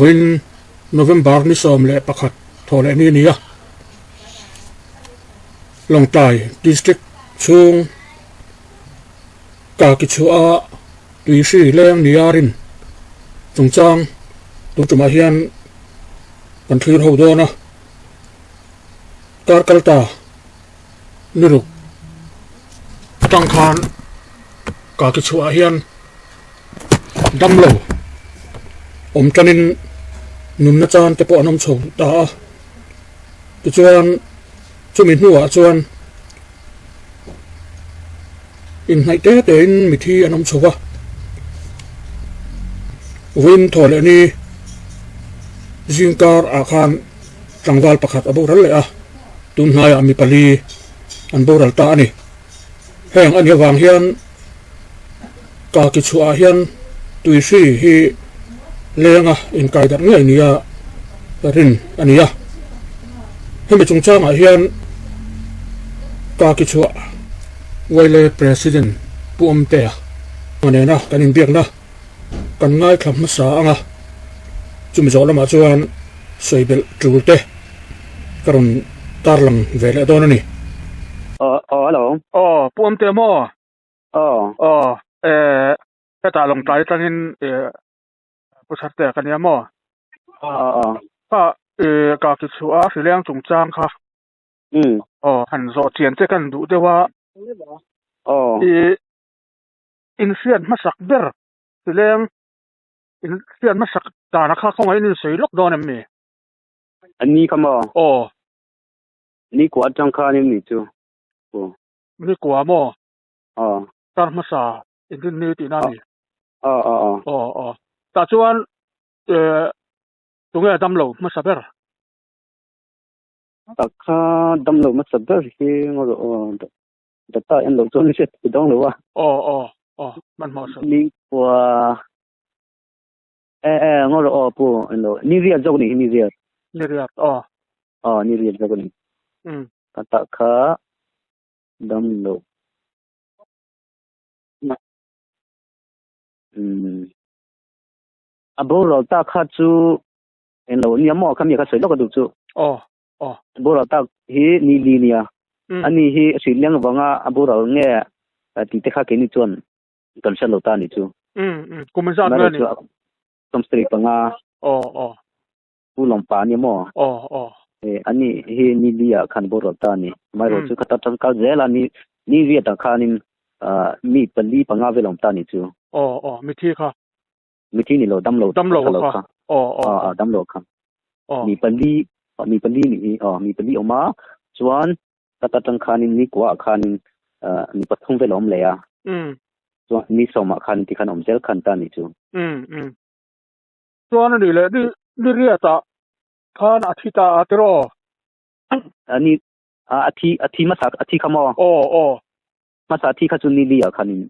Vawiin November ni 11 thawh leh ni a ni a, Lawngtlai District chhung Kakichhuah Tuihri leng nia rin chungchang tun tumah hian kan thlir ho dawn a, kar kal ta ni ruk atang khan Kakichhuah hian damlo awm tanin nunna chan te pawh an awm chho ta a, tichuan chumi hnuah chuan inhnaih te tein mithi an awm chho va, vawiin thaw leh ni zingkar ah khan tlangval pakhat a boral leh a, tun hnaiah mi pali an boral ta a ni. Heng a nih avang hian ka ki chhuah ah hian tuihri hi lenga inkai darh ngei nia rin a ni a. Hemi chungchangah hian ka ki chhuah Waile President Pu Awmtea nena kan inbiakna kan ngaithla hmasa ang a, chumi zawh lamah chuan sawi belh tul te ka rawn tarlang ve leh dawn a ni. Aw, aw, hello. Aw, Pu Awmtea maw? Aw. Aw, eh, hetah Lawngtlai atangin eh Pu Chhartea ka nia maw? Aw, aw, aw. Kha, eh, ka ki chhuah a hrileng chungchang kha. Um. Aw, han zawh chian che kan duh deuh a. Aw. I inhriat hmasak ber hrileng inhriat hmasak dana kha khawngaih in insawi lawk dawn em mi? A ni kha maw? Aw. Ni kua atang khan em ni chu? Aw. Ni kua maw? Aw. Kar hmasa inrin ni tihna a ni. Aw aw aw. Aw aw. Tah chuan eh tunge damlo hmasa ber? Tak kha damlo hmasa ber hi ngaw rawh aw. Data en loh chuan hriat thei dawng lo a. Aw aw aw hmanhmawh suh. Ni kua eh eh ngaw rawh aw pu en lo ni riat zawk ni hi ni riat. Ni riat aw. Aw ni riat zawk a ni. Um. Ka tah kha damlo. Um. A boral ta kha chu en lo nia maw kha mi kha sawi lawk a duh chu. Aw aw. Boral tak hi ni li nia. Ani hi hrilh leng vanga a boral nge tih te kha keini chuan kan hriat lo ta ni chu. Kum zat nge ni? Sawmsarih panga. Aw aw. Pu Lawmpa ania maw? Aw aw. Ani hi ni li ah khan boral ta ni. Amaherawhchu chu khata tang kal zel a ni ni riat ah khanin mi pali panga vel a awm ta ni chu. Aw aw mithi kha. Mithi ni lo damlo damlo kha. Aw aw. Aw damlo kha. Aw. Mi pali mi pali ni hi aw mi pali awm a chuan khata tang khanin ni kua ah khanin mi pathum vel a awm leh a. Chuan ni sawm ah khan tikhan awm zel khan ta ni chu. Chuan a nih leh ni ni riat ah khan a thi ta a tiraw? Ni a thi a thi hmasa a thi kha maw? Aw aw. Hmasa a thi kha chu ni li ah khanin.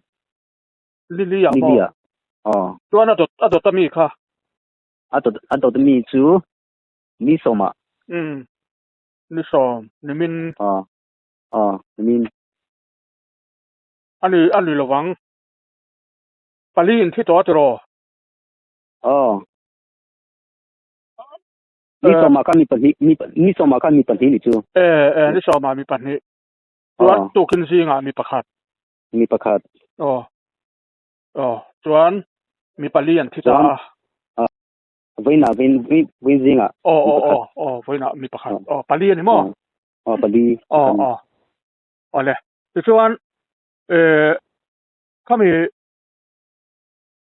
Ni li ah Ni maw? li ah aw. Chuan a dawt a dawt a mi kha? A dawt a dawt a mi chu ni sawm ah. Um ni sawm nimin. Aw aw nimin. A ni a ni lovang. Pali in thi tawh a tiraw? Aw. Ni sawmah khan mi pahnih mi ni sawmah khan mi pahnih ni chu. E e ni sawmah mi pahnih. Chuan tukin zingah mi pakhat. Mi pakhat. Aw. Aw chuan mi pali an thi ta a. Vawiinah vawiin vawiin zingah. Aw aw aw aw vawiinah mi pakhat. Aw pali a ni maw? Aw pali. Aw aw. Awle. Tichuan e khami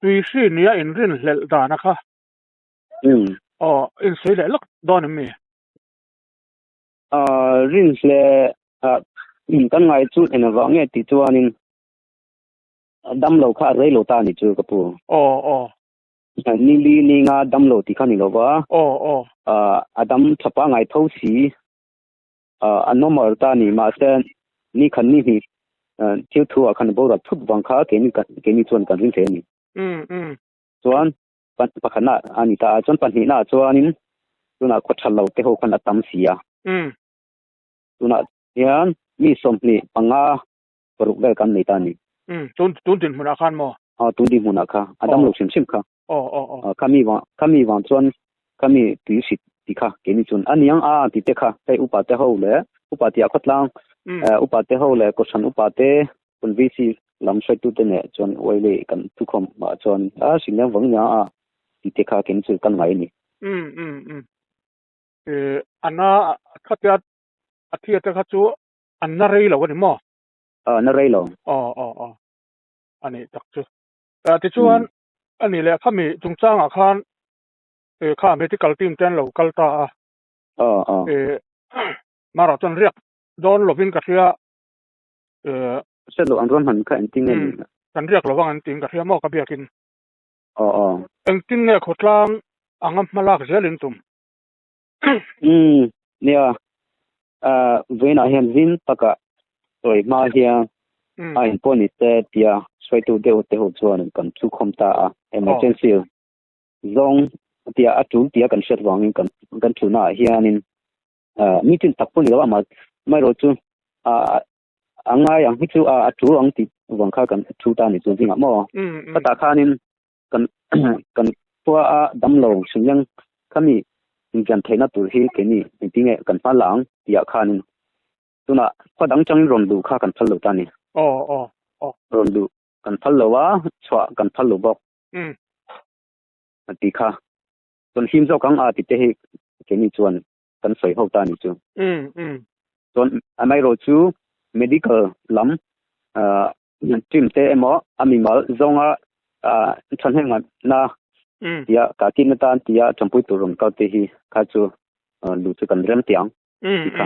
Tuihri nia inrin hlelh dan a kha. Aw, insawi leh lawk dawn em mi? Rin hle kan ngai chu en avang nge tih chuanin damlo kha a rei lo ta a ni chu ka pu. Aw, aw. Ni li ni nga damlo tih kha ni lo va. Aw, aw. A dam tha pangngai tho si. A normal ta a ni mahse ni khan ni hnih thil thu ah khan a boral thut vang kha keini keini chuan kan ring thei a ni. Chuan pakhatna a ni ta a chuan pahnihna ah chuanin tunah khaw tha lo te ho khan a tam si a. Tunah hian mi 25 paruk vel kan nei ta a ni. Tun tun dinhmunah khan maw? Aw tun dinhmunah kha a dam lo hrim hrim kha. Aw aw aw. Khami vang khami vang chuan. Khami tui hrit ti kha keini chuan a niang a ti te kha hei upa te ho leh upa tih ah khawtlang upa te ho leh kohhran upa te pawn VC lam hruaitu te neh chuan uai leh kan thukhawm ah chuan a hrilh liang vang nia a ti te kha keini chu kan ngai a ni. Um um um ana khatia a thia te kha chu an na rei lo a ni maw? A na rei lo. Aw aw aw a nih tak chu. Tichuan a nih leh khami chungchangah khan kha medical team te an lo kal ta a. Aw aw. Mara chuan riak dawn lovin ka hria. Hriat loh an rawn hman kha engtin nge ni? Kan riak lovang an tiin ka hria maw ka biakin. Aw aw. Engtin nge khawtlang anga hma lak zel in tum? Umm nia vawiinah hian zin takah sawi hma hian a in pawh ni se tia hruaitu deuh te ho chuan kan thukhawm ta a emergency zawng tia a tul tia kan hriat vangin kan kan thuna ah hianin meeting tak pawh ni lo a amaherawh chu a ngai ang hi chu a tul ang tih vang kha kan thu ta ni chu zingah maw khatah khanin kan kan khua a damlo hrileng khami inpian theihna tur hi keini engtin nge kan hma la ang tih ah khanin tunah khua dang changin rawn luh kha kan phal lo ta a ni. Aw aw aw. Rawn luh kan phal lo a, chhuah kan phal lo bawk. A ti kha. Chuan him zawk ang a ti te hi keini chuan kan sawi ho ta a ni chu. Chuan amaherawh chu medical lam team te emaw a mimal zawnga thahnemngaihna tia ka tihna tan tia champui tur rawn kal te hi kha chu luh chu kan rem tih ang tih kha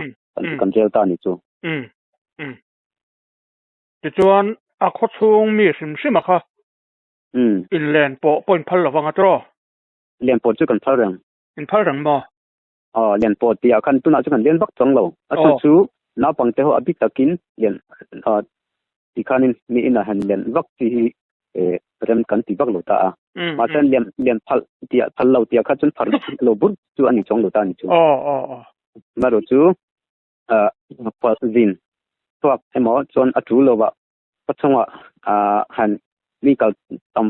kan rel ta a ni chu. Tichuan a khawchhung mi hrim hrim a kha inlen pawh pawh inphal lovang a tiraw? Len pawh chu kan phal reng. Inphal reng maw? Aw, lian pawh tihah khan tunah chu kan lian vak chuang lo. A chhan chu naupang te ho a bik takin lian ti khanin mi inah hian lian vak chi hi rem kan ti vak lo ta a. Mahse lian lian phal tihah phal lo tihah kha chuan phar lo bur chu a ni chuang lo ta a ni chu. Amaherawh chu khual zin chhuak emaw chuan a tul lovah khaw chungah han mi kal tam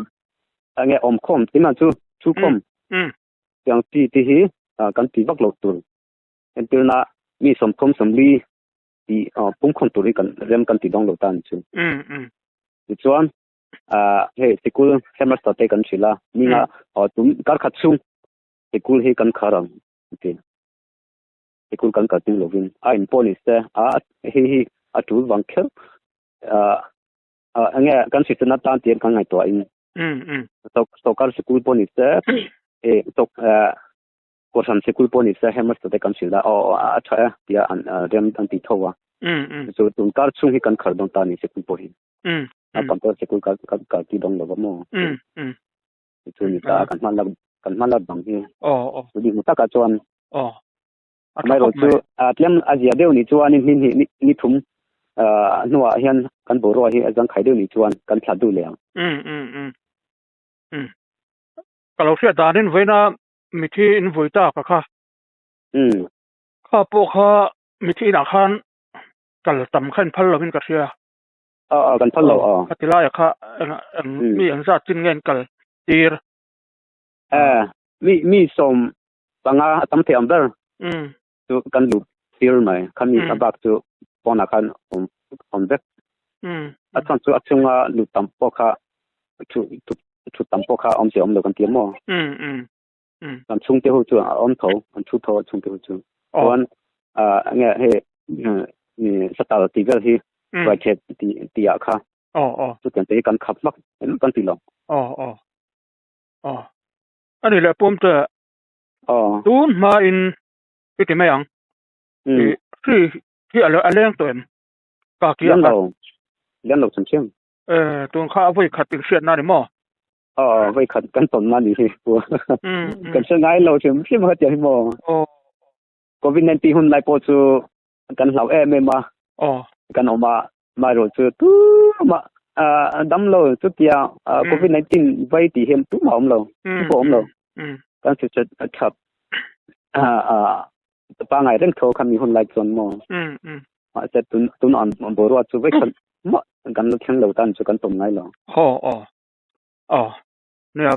enge awm khawm tinah chu thu khawm Tiang chi te hi kan ti vak lo tur. Entirna mi sawmthum sawmli tih pumkhawm tur hi kan rem kan ti dawng lo ta a ni chu. Tichuan hei sikul headmaster te kan hrilh a, ninga tum kar khat chhung sikul hi kan khar ang ti. Sikul kan kal tir lovin a in pawh ni se a hei hi a tul vang kher enge kan hriselna tan tir kan ngaihtuahin Sawrkar sikul pawh ni se Kohhran sikul pawh ni se headmaster te kan hrilh a aw a tha e tia an rem an ti tho a. Chu tun kar chhung hi kan khar dawn ta a ni sikul pawh hi. A tam pawh sikul kal kal ti dawn lo va maw. Chu ni ta kan hman lak kan hman lak bang hi. Chu ni hmu takah chuan Amaherawh chu tlem a zia deuh nih chuanin ni hnih ni thum hnuah hian kan boruak hi a zangkhai deuh nih chuan kan thlah duh leh ang. Um um um um Ka lo hriat danin vawiina mithi in vui tak a kha. Um Kha pawh kha mithi inah khan kal tam kha in phal lovin ka hria. A a kan phal lo a. Khati laia kha eng eng mi engzat chin nge in kal tir? Mi mi sawm panga a tam thei ang ber chu kan luh tir mai khami a bak chu pawnah khan awm awm vek a chhan chu a chhunga luh tam pawh kha thu thu tam pawh kha awm che awm lo kan ti a maw kan chhungte ho chu a awm tho an thu tho a chhungte ho chu chuan enge hei satal tih vel hi ruaithet tih tih ah kha chutiang te hi kan khap hmak kan ti lo. Aw. A ni leh pawm te. Aw. Tun hma in i ti mai ang. Mm. Hri hi a a leng tawh em? Ka ki a Leng lo. Leng lo chim chim. Eh, tun kha a voi khat in hriat na ni maw? Aw, voi khat kan tawn na ni hi. Mm. Kan hre ngai lo chim chim kha tiang hi maw? Aw. COVID-19 hun lai pawh chu kan hlau em em a. Aw. Kan awm a, Amaherawh chu tumah dam lo chutia covid 19 vai tih hian tumah awm lo tu pawh awm lo kan hriat a thap pangai reng tho kha mi hun lai chuan maw mahse tun tun an boruak chu vek khan mah kan la thleng lo tan chu kan tawm ngai lo. Haw aw aw nia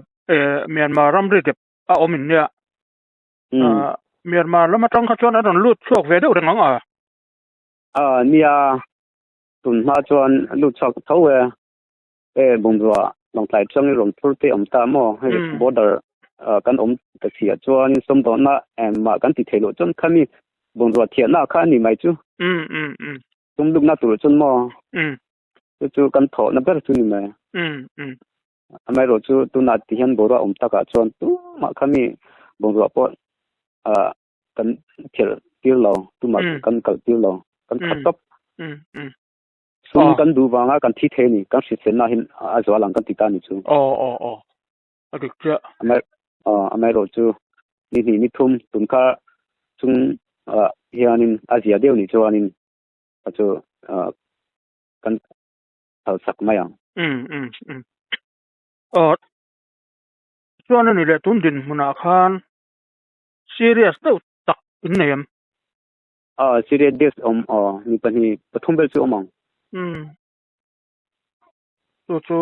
Myanmar ramri dep a awm in nia. Myanmar lam atang kha chuan a rawn lut chhuak ve deuh reng ang a? A nia, tun hma chuan lut chhuak tho e. E bungrua lawngtlai chuang i rawn phur te awm ta maw? Hei border kan awm ta si ah chuan sawmdawhna engmah kan ti thei loh chuan khami bungrua thiahna kha a ni mai chu. Tum lukna tur chuan maw? Chu chu kan thawhna ber chu ni mai. Amaherawh chu tunah ti hian boruak awm takah chuan tumah khami bungrua pawh kan thialh tir lo, tumah kan kalh tir lo, kan khat tawp. Sum kan duh vanga kan thi thei a ni, kan hriselna hi a zual ang kan ti ta a ni chu. Aw aw aw, a dik chiah. Amaherawh chu ni hnih ni thum tun kha chung hianin a zia deuh nih chuanin a chu kan phal sak mai ang. Um um um. Aw chuan a ni leh tun dinhmunah khan serious deuh tak in nei em? Aw serious deuh awm aw mi pahnih pathum vel chu awm ang. Um chu chu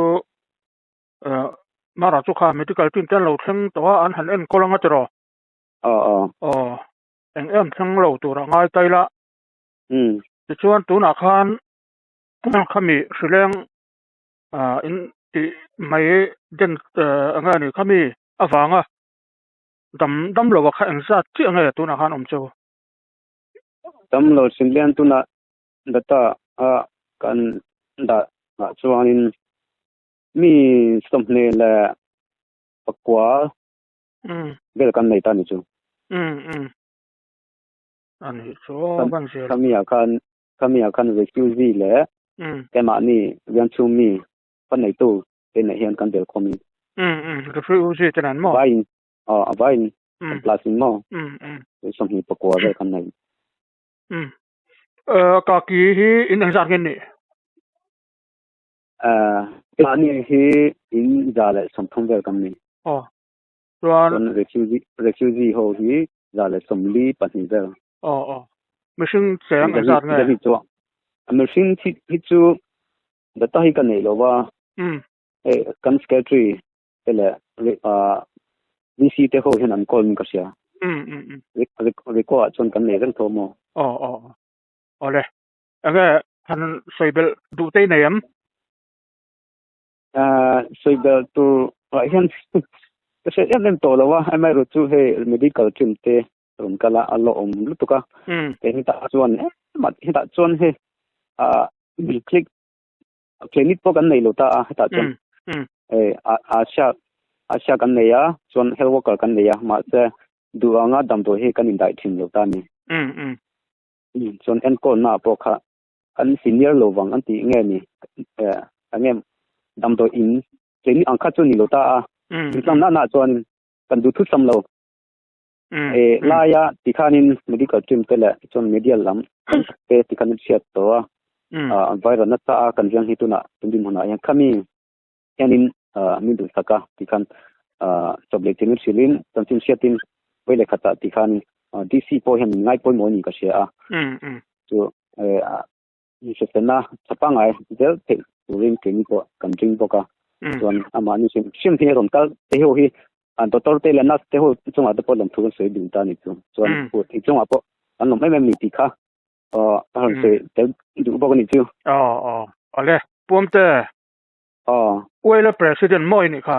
mara chu kha medical team te an lo thleng tawh a an han enkawl anga tiraw? Aw aw. Aw eng em thleng lo tur a ngai ta ila. Um. Tichuan tunah khan Khami hrileng in tih mai den enge a ni khami avanga dam dam lo a kha engzat chiah nge tunah khan awm chu? Dam lo hrileng tunah data a kan dah ah chuanin mi 24 leh vel kan nei ta ni chu. A nih chu ban zel. Khami ah khan Khami ah khan refugee leh keimahni rianchhung mi fa neitu te neih hian kan bel khawm in. Refugee te nan maw? Vaiin, aw a vaiin kan plus in maw? 29 vel kan nei. Kaki hi in engzat nge nih? Keimahni hi in 130 vel kan ni. Aw, chuan. Chuan refugee, refugee ho hi 142 vel. Aw aw. Mihring cheng engzat nge? Hi chu mihring hi chu data hi ka nei lo va. Hei kan secretary te leh VC te ho hian an call min ka hria. Record ah chuan kan nei reng tho maw? Aw aw. Awle. Enge han sawi belh duh te i nei em? Sawi belh tur ah hian ka hre em em tawh lo a, amaherawh chu hei medical team te rawn kal a, a la awm lutuk a. Kei hetah chuan engmah hetah chuan hei ah click clinic pawh kan nei lo ta a hetah chuan hei Asha Asha kan nei a chuan health worker kan nei a mahse duh anga damdawi hi kan indaih thin lo ta a ni. Chuan enkawlna pawh kha an senior lo vang an tih nge ni eng nge damdawi in clinic ang kha chu ni lo ta a intlang na na chuan kan duh thut sam lo. E laia tikhanin medical team te leh chuan media lam te tikhan chhiat tawh a a viral nasa a kan riang hi tunah tun dinhmunah hian khami hianin min duhsak a tikhan chawp leh chilin hrilhin chanchin hriatin vawi leh khatah tikhan DC pawh hian min ngai pawimawh a ni ka hria a chu hriselna tha pangngai zel theih turin keini pawh kan ring bawk a chuan amahni hrim hrim hi rawn kal te ho hi an doctor te leh nurse te ho chungah te pawh lawmthu kan sawi dun ta a ni chu chuan i chungah pawh an lawm em em ni tih kha a rawn sawi tel duh bawk a ni chu. Aw aw awle Puamte aw Uaila president maw i nih kha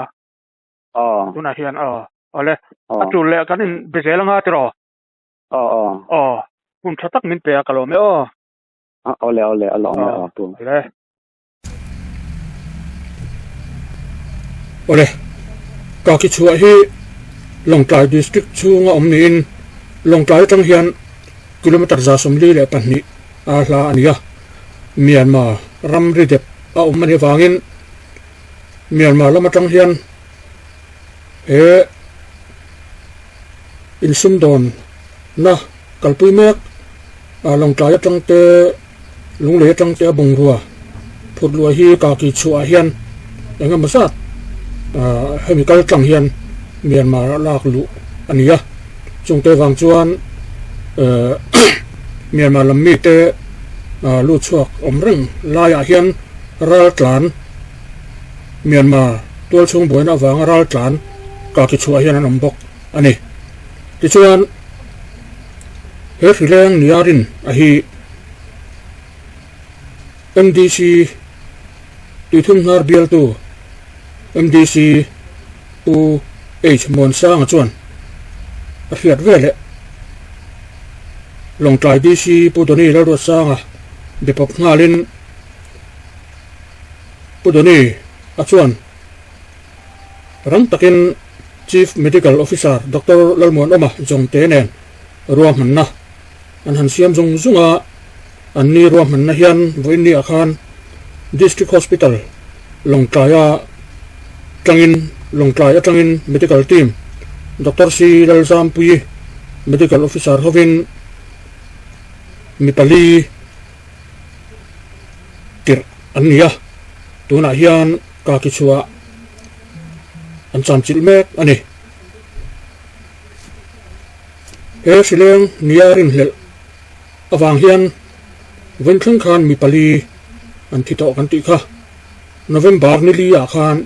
aw tunah hian aw awle a tul leh kan in be zel anga tiraw aw aw aw hun tha tak min pe a ka lawm e aw. Awle awle a lawm e aw tu. Awle. Awle. Ka ki chhuah hi Lawngtlai District chhunga awm niin Lawngtlai atang hian kilometer 142 a hla a ni a. Myanmar ramri dep a awm anih avangin Myanmar lam atang hian he insumdawn na kalpui mek a Lawngtlai atang te Lunglei atang te a bungrua phut luah hi Kaki chhuah ah hian eng emaw zat ah hemi kal tlang hian Myanmar ah lak luh a ni a chungte vang chuan eh Myanmar lam mite ah lut chhuak awm reng laiah hian ral tlan Myanmar tualchhung buaina avanga ral tlan Kaki chhuah hian an awm bawk a ni. Tichuan, he hrileng niarin a hi MDC tuithum hnar bialtu MDC Pu H Muansanga chuan a hriat veleh Lawngtlai DC Pu Donny Lalruatsanga be pawp nghalin Pu Donny a chuan rang takin Chief Medical Officer Doctor Lalmuanawma Jongte nen ruahmanna an han siam zung zung a, an ni ruahmanna hian vawiin ah khan District Hospital Lawngtlaia tangin Lawngtlai atangin Medical Team Doctor C Lalzampuii Medical Officer hovin mi pali tirh an ni a, tunah hian ka kichhuah an chanchilh mek a ni. He hrileng nia rinhlelh avang hian vawiin thleng khan mi pali an thi tawh kan tih kha. November ni li ah khan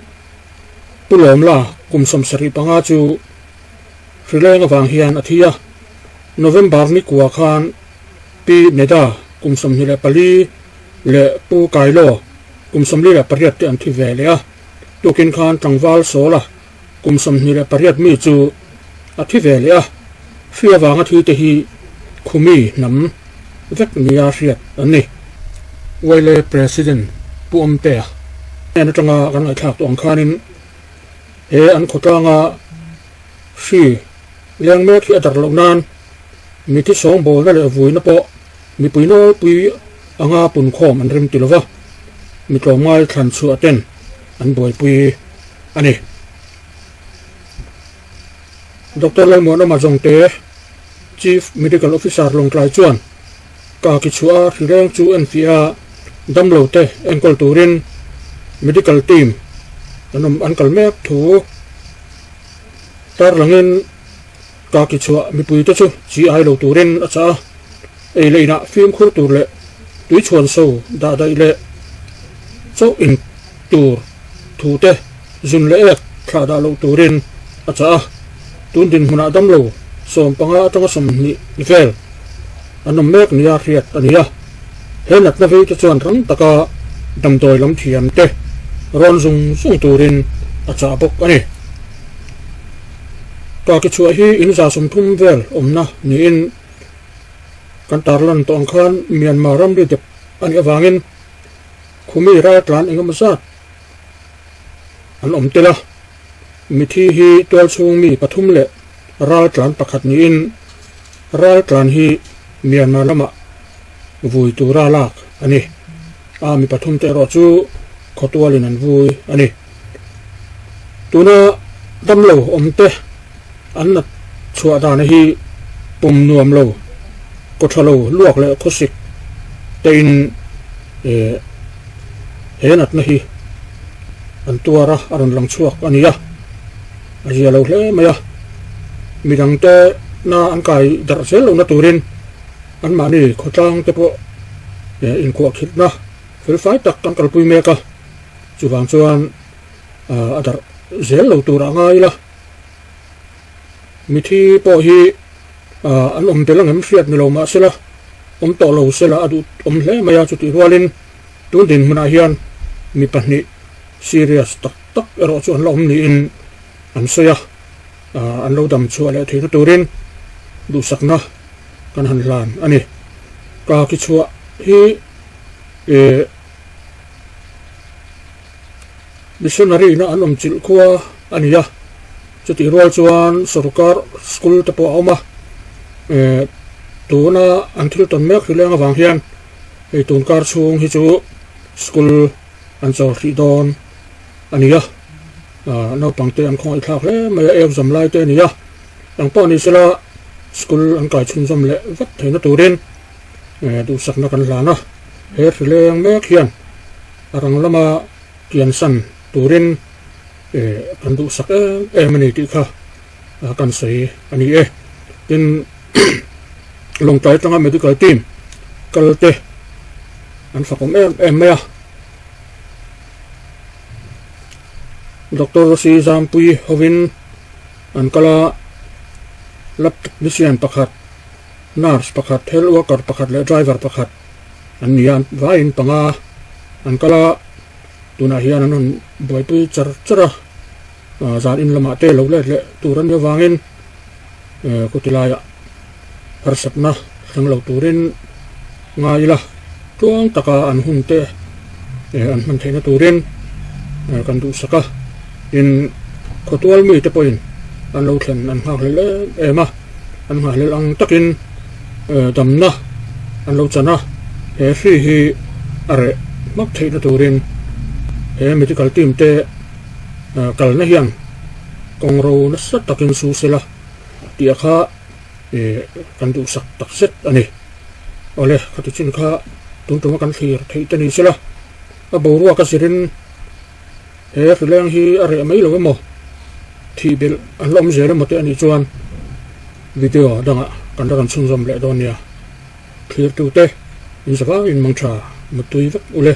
Pu Lawmla kum 75 chu hrileng avang hian a thi a. November ni kua khan Pi Neda kum 24 leh Pu Kailo kum 48 te an thi ve leh a. Tukin khan tlangval Sawla Kum 28 mi chu a thi ve leh a, hri avanga thi te hi khumi hnam vek nia hriat an ni. Wyle President Pu Awmtea hnen atanga kan ngaihthlak tawh ang khanin he an khawtlanga hri leng mek hi a darh loh nan mithi sawngbawlna leh vuina pawh mipui nawlpui anga punkhawm an rem ti lova, mi tlawmngai thlan chhuah ten an buaipui a ni. Doctor Lalmuanawma Jongte, Chief Medical Officer Lawngtlai chuan ka ki chhuah a hrileng chu enfiah a, damlo te enkawl turin medical team an awm an kal mek thu tarlangin ka ki chhuah mipui te chu chi ai lo turin a chah a, ei leh inah fimkhur tur leh tui chhuan so dah daih leh chauh in tur thu te zun leh ek thlah dah loh turin a chah a, tun dinhmunah damlo 15 atanga 20 vel an awm mek nia hriat a ni a, he natna vei te chuan rang taka damdawi lam thiam te rawn zung zung turin a chah bawk a ni. Ka ki chhuah hi in 130 vel awmna niin kan tarlan tawh ang khan Myanmar ramri dep a nih avangin Khumi raltlan engemaw zat an awm tel a, mithi hi tualchhung mi pathum leh raltlan pakhat niin raltlan hi Myanmar lamah vui tura lak a ni. A mi pathum te erawh chu khawtualin an vui a ni. Tuna damlo awm te an nat chhuah dana hi pum nuam lo, kaw tha lo luak leh khawsik tein he natna hi an tuar a, a rawn lang chhuak a ni a, a zia lo hle mai a. Midangte na an kai darh zel lohna turin anmahni khawtlang te pawh inkuahkhilhna felfai tak an kalpui mek a, chuvang chuan a darh zel lo tur a ngai ila. Mithi pawh hi an awm tel angem hriat ni lo mah sela, awm tawh lo sela a duh awm hle mai a, chutih rualin tun dinhmunah hian mi pahnih serious tak tak erawh chu an la awm niin an sawi a, an lo dam chhuah leh theihna turin duhsakna kan han hlan a ni. Ka ki chhuah hi eh. Missionary na an awm chilh khua a ni a, chutih rual chuan sorkar school te pawh a awm a, eh tuna an thil tawn mek hrileng avang hian hei tun kar chhung hi chu school an chawl hrih dawn a ni a, ah naupang te an khawngaih thlak hle mai a, exam lai te a ni a, engpawh ni sela school an kai chhunzawm leh vat theihna turin eh duhsakna kan hlan a, he hrileng mek hian. A rang lama kiansan turin kan duhsak em em a ni tih kha kan sawi a ni e. Tin, Lawngtlai atanga medical team kal te an fakawm em em mai a. Doctor Rosy Zampui hovin an kal a. Lab technician pakhat, nurse pakhat, health worker pakhat leh driver pakhat an ni a, vaiin panga an kal a, tunah hian an rawn buaipui char char a, zan in lamah te lo let leh tur an nih avangin khuti laiah harsatna thleng lo turin ngai ila tluang taka an hun te an hman theihna turin kan duhsak a, tin khawtual mite pawhin an lo thlen an nghakhlel em em a, an nghakhlel ang takin damna an lo chan a, he hri hi a reh hmak theihna turin he medical team te kalna hian kawng ro nasa takin su sela tih a kha kan duhsak tak zet a ni. Awle, khati chin kha tun tuma kan thlir theih te ni sela, a boruak a zirin he hrileng hi a reh mai lo emaw, thih belh an la awm zel emaw te a nih chuan video dangah kan la rawn chhunzawm leh dawn nia. Thlirtute, in zavangin mangtha mutui vek ule.